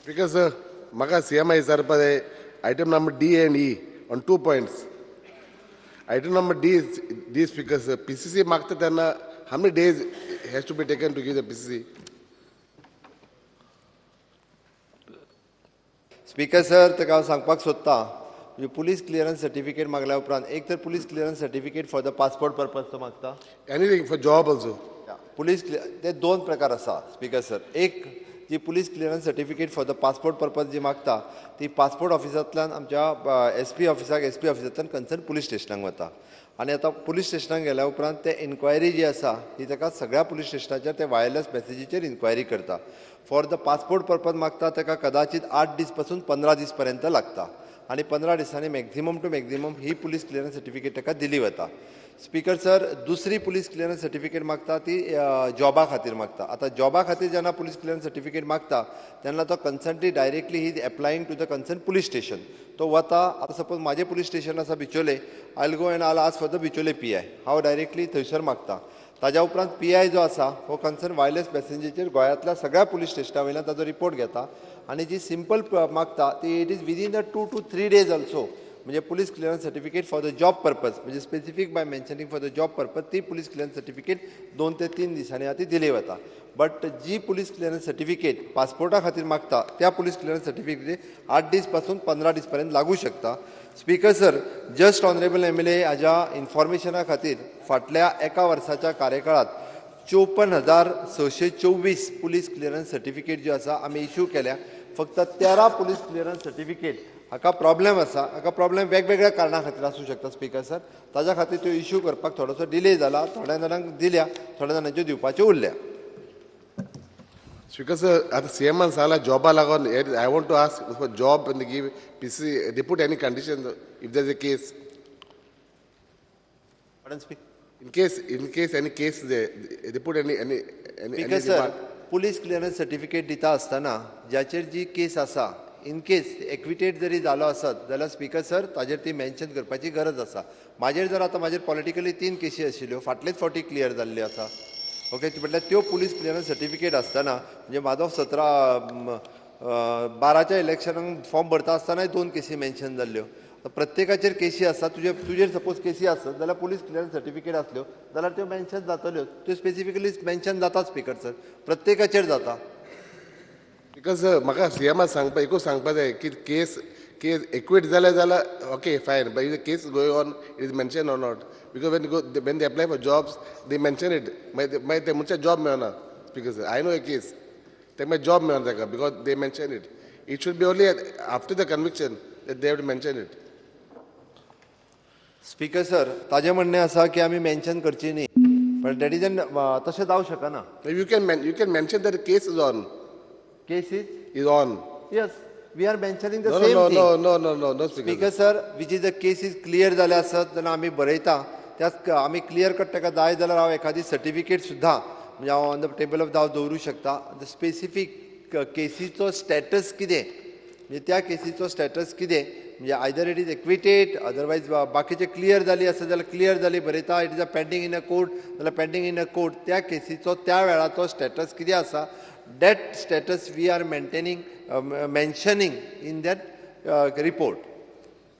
Speaker sir, म्हाका C M I विचारपा जाय item number D and E on two points. Item number D, Speaker sir, PCC मागता तेन्ना how many days has to be taken to give the PCC? Speaker sir, ताका हांव सांगपाक सोदतां, म्हणजे पुलीस क्लियरन्स सर्टिफिकेट मागल्या उपरांत एक तर police clearance certificate for the passport purpose तो मागता. Anything for job also. Police, ते दोन प्रकार आसा स्पीकर सर. एक जी police clearance certificate for the passport purpose जी मागता, ती पासपोर्ट ऑफिसांतल्यान आमच्या एस पी ऑफिसाक, एस पी ऑफिसांतल्यान कन्सर्न पुलीस स्टेशनाक वता आनी आतां पुलीस स्टेशनाक गेल्या उपरांत ते इन्क्वायरी जी आसा ती ताका सगळ्या पुलीस स्टेशनाचेर ते वायरलेस मॅसेजीचेर इन्क्वायरी करता. फॉर the passport purpose मागता ताका कदाचित 8 दीस पासून 15 दीस पर्यंत लागता आनी 15 दिसांनी मॅक्झिमम टू मॅक्झिमम ही पुलीस क्लियरन्स सर्टिफिकेट ताका दिली वता. स्पीकर सर, दुसरी पुलीस क्लियरन्स सर्टिफिकेट मागता ती जॉबा खातीर मागता. आतां जॉबा खातीर जेन्ना पुलीस क्लियरन्स सर्टिफिकेट मागता तेन्ना तो कन्सर्नटी directly he applying to the concern police station तो वता. आतां सपोज म्हाजें पुलीस स्टेशन आसा बिचोले, I go and I ask for the Bicholim PI. हांव डायरेक्टली थंयसर मागता. ताज्या उपरांत पी I जो आसा हो कन्सर्न वायरलेस मॅसेजीचेर गोंयांतल्या सगळ्या पुलीस स्टेशना वयल्यान ताजो रिपोर्ट घेता आनी जी सिंपल मागता ती it is within the 2 to 3 days also. म्हणजे police clearance certificate for the job purpose, म्हणजे specific by mentioning for the job purpose, ती पुलीस क्लियरन्स सर्टिफिकेट 2 ते 3 दिसांनी ती दिली वता. बट जी पुलीस क्लियरन्स सर्टिफिकेट पासपोर्टा खातीर मागता, त्या पुलीस क्लियरन्स सर्टिफिकेट 8 दीस पासून 15 दीस पर्यंत लागू शकता. Speaker sir, just honourable MLA हाज्या इन्फॉर्मेशना खातीर, फाटल्या एका वर्साच्या कार्यकाळात 54,624 पुलीस क्लियरन्स सर्टिफिकेट ज्यो आसा आमी इश्यू केल्या. फक्त 13 पुलीस क्लियरन्स सर्टिफिकेट हाका प्रॉब्लेम आसा. हाका प्रॉब्लेम वेगवेगळ्या कारणां खातीर आसूं शकता स्पीकर सर. ताज्या खातीर त्यो इश्यू करपाक थोडोसो डिले जाला. थोड्या जाणांक दिल्या, थोड्या जाणांच्यो दिवपाच्यो उरल्या. स्पीकर सर, आतां सीएमान सांगला जॉबा लागून. I want to ask for job and give PCC, they put any condition if there is a case? Pardon, speak. In case any case, they put any speaker sir, police clearance certificate दिता आसतना ज्याचेर जी केस आसा, in case acquitted जरी जालो आसत जाल्यार speaker sir, ताजेर ती मेन्शन करपाची गरज आसा. म्हाजेर जर आतां म्हाजेर पॉलिटिकली तीन केसी आशिल्ल्यो, फाटलेच फावटी क्लियर जाल्ल्यो आसा, ओके. म्हटल्यार त्यो पुलीस क्लियरन्स सर्टिफिकेट आसतना, म्हणजे म्हाजो 17 12च्या इलेक्शनाक फॉर्म भरता आसतनाय दोन केसी मेन्शन जाल्ल्यो. प्रत्येकाचेर केसी आसता. तुजेर सपोज केसी आसत जाल्यार पुलीस क्लियरन्स सर्टिफिकेट आसल्यो जाल्यार त्यो मेन्शन जातल्यो. त्यो स्पेसिफिकली मेन्शन जाता स्पीकर सर, प्रत्येकाचेर जाता. Because म्हाका सीएमा सांगपा, एकूच सांगपा जाय की केस एक्विट जाल्यार जाल्यार okay, fine, but if case going on, it is mention or not? Because when they apply for jobs, they mention it. मागीर ते मनशाक जॉब मेळना. Speaker sir, I know a case, ते मागीर जॉब मेळना ताका because they mention it. It should be only after the conviction that they have to mention it. Speaker sir, ताजें म्हणणें आसा की आमी मेन्शन करची न्ही, पण that is an तशें जावं शकना. You can mention that case is on. Case is is on. Yes, we are mentioning the no same no thing. No, Speaker. Speaker sir, which is the case is clear जाले आसत जाल्यार आमी बरयता. त्याच आमी क्लियर कट ताका जाय जाल्यार हांव एखादी सर्टिफिकेट सुद्दां, म्हणजे हांव ऑन the table of हांव दवरूं शकता, स्पेसिफीक केसीचो स्टेटस कितें, म्हणजे त्या केसीचो स्टेटस कितें, म्हणजे either it is acquitted, otherwise बाकीचे क्लियर जाली आसत जाल्यार क्लियर जाली बरयता. It is a pending in a court जाल्यार पेंडींग इन अ कोर्ट. त्या केसीचो त्या वेळाचो स्टेटस कितें आसा, that status we are maintaining, mentioning in that report.